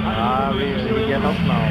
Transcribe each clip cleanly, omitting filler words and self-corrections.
Ah, wie get ook snel.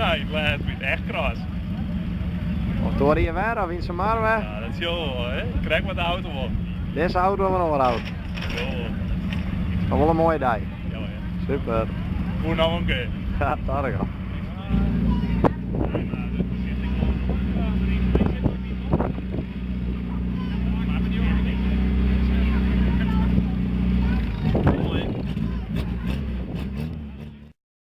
Nee, lêst wie it echt kras. Of doar je wer of yn Samar wer? Ja, dat sjogge we wol, hè. Krekt wat de auto wol. Dizze auto of in oare auto? Jo. Is toch wol in moaie dei. Ja, ja. Super. Koe noch in kear. Ja, targo.